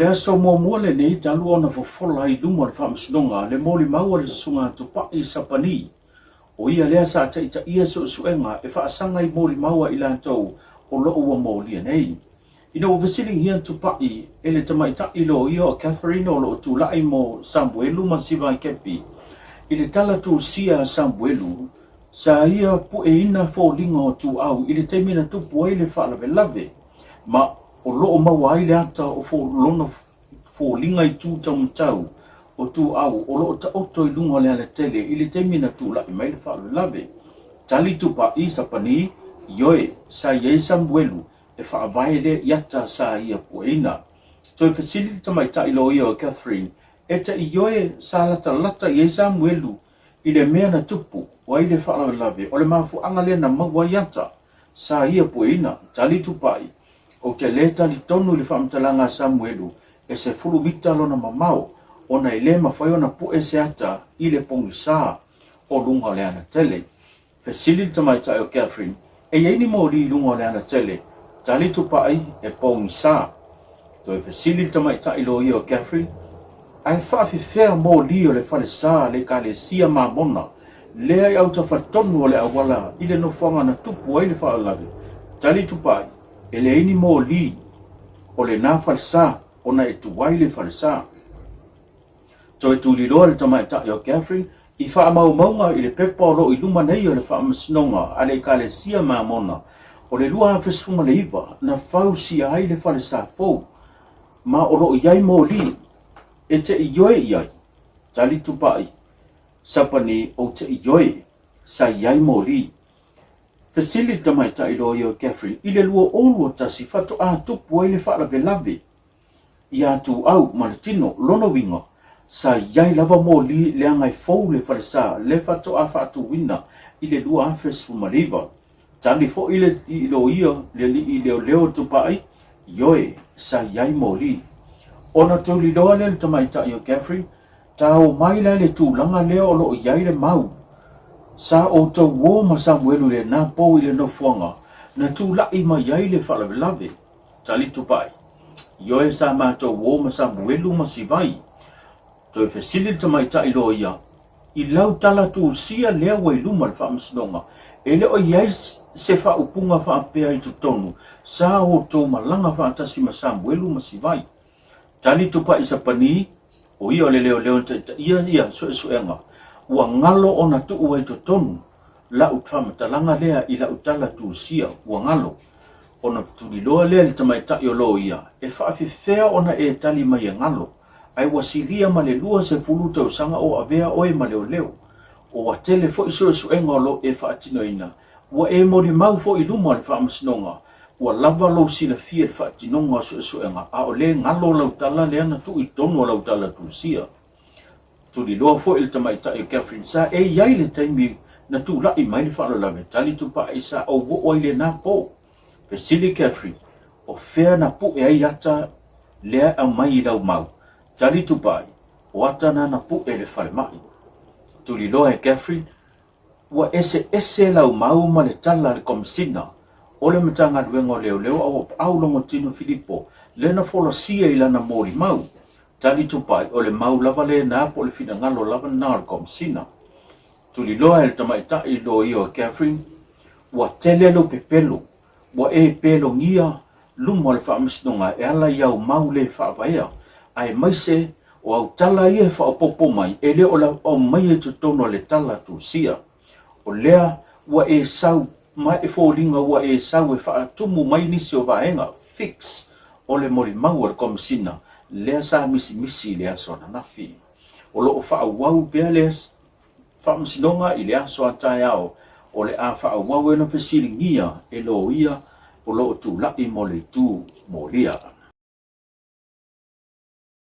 le aso muamua lenei talu ona fofola i luma o le Faamasinoga le molimau a le Susuga Tupai Sapani, o ia lea sa taitaia suesuega e faasaga i molimau a i latou o lo o ua molia nei. Ina ua fesiligia Tupai e le tamaitai loia o Catherine o lo o tulai mo Samuelu ma Sivai Kepi i le tala tusia a Samuelu, sa ia pueina foliga o Tuau i le taimi na tupu ai le faalavelave, ma o lo o maua ai le ata o lona foliga i tu taumatau o Tuau o lo o taoto i luga o le alatele i le taimi na tulai mai le faalavelave. Tali Tupai Sapani, Ioe, sa i ai Samuelu e faavae lea i ata sa ia pueina. Toe fesili le tamaitai loia o Catherine, E te ioe sa latalata i ai Samuelu i le mea na tupu ai le faalavelave, o le mafuaaga lea na maua ai ata sa ia pueina? Tali Tupai, Ou te lē talitonu i le faamatalaga a Samuelu e 10 mita lona mamao, ona e lē mafai ona pue se ata i le pogisā o luga o le anatele. Fesili le tamaitai o Catherine, E i ai ni moli i luga o le anatele? Tali Tupai, E pogisā. Toe fesili le tamaitai loia o Catherine, Ae faafefea moli o le falesa a le Ekalesia Mamona lea i autafa tonu o le auala i le nofoaga na tupu ai le faalavelave? Tali Tupai, E leai ni moli o lena falesa ona e tuai le falesa. Toe tuliloa le tamaitai o Catherine i faamaumauga i le pepa o lo o i luma nei o le Faamasinoga a le Ekalesia Mamona o le 2019 na fausia ai le falesa fou ma o lo o i ai moli e te ioe i ai. Tali Tupai, Sapani ou te ioe, sa i ai moli. Fesili le tamaitai loia o Catherine i le 2021 faatoa tupu ai le faalavelave iā Tuau ma le tino, lona uiga, sa i ai lava moli leaga e fou le falesa le faatoa faatuina i le 2019. Tali foi le loia le alii leoleo Tupai, Ioe, sa i ai moli. Ona tuliloa lea le tamaitai o Catherine, Ta o mai la i le tulaga lea o lo o i ai le mau. Sa outou uo ma Samuelu i lena pou i le nofoaga na tulai mai ai le faalavelave. Tali Tupai, Ioe sa matou uo ma Samuelu ma Sivai. Toe fesili le tamaitai loia, I lau tala tusia lea ua i luma le faamasinoga, e le o i ai se faaupuga faapea i totonu, sa outou malaga faatasi ma Samuelu ma Sivai. Tali Tupai Sapani, o ia o le leoleo na taitaia ia suesuega, ua galo ona tuu ai totonu lau faamatalaga lea i lau tala tusia, ua galo. Ona tuliloa lea i le tamaitai o loia, e faafefea ona e tali mai e galo, ae ua silia ma le 20 tausaga o avea oe ma leoleo. Ua tele foi suesuega o lo e faatinoina, ua e molimau foi i luma o le faamasinoga, Ua lava lou silafia i le faatinoga o suesuega, a o lē galo lau tala lea na tuu i totonu o lau tala tusia. Tuliloa foi le tamaitai o Catherine sa e i ai le taimi na tulai mai le faalavelave tali tupai sa ou oo ai lena po. Fesili Catherine, O fea na pue ai ata lea e aumai i lau mau? Tali tupai, O ata na na pue i le falemai. Tuliloa e Catherine, Ua eseese lau mau ma le tala a le Komesina o le Matagaluega o Leoleo Auapaau Logotino Filipo lea na folasia i lana molimau. Tali Tupai, o le mau lava lena po o le finagalo lava lena o le Komesina. Tuliloa e le tamaitai loia o Catherine, ua tele lou pepelo, ua e pelogia luma o le faamasinoga e ala i au mau le faavaea, aemaise o au tala ia e faaopoopo mai e le o lau aumaia i totonu o le tala tusia. O lea ua e sau ma e foliga ua e sau e faatumu mai nisi o vaega, fix, o le molimau a le Komesina lea sa misimisi i le aso ananafi. O lo o faaauau pea le Faamasinoga i le aso a taeao o le a faaauau ai ona fesiligia e loia o lo o tulai mo le itu molia.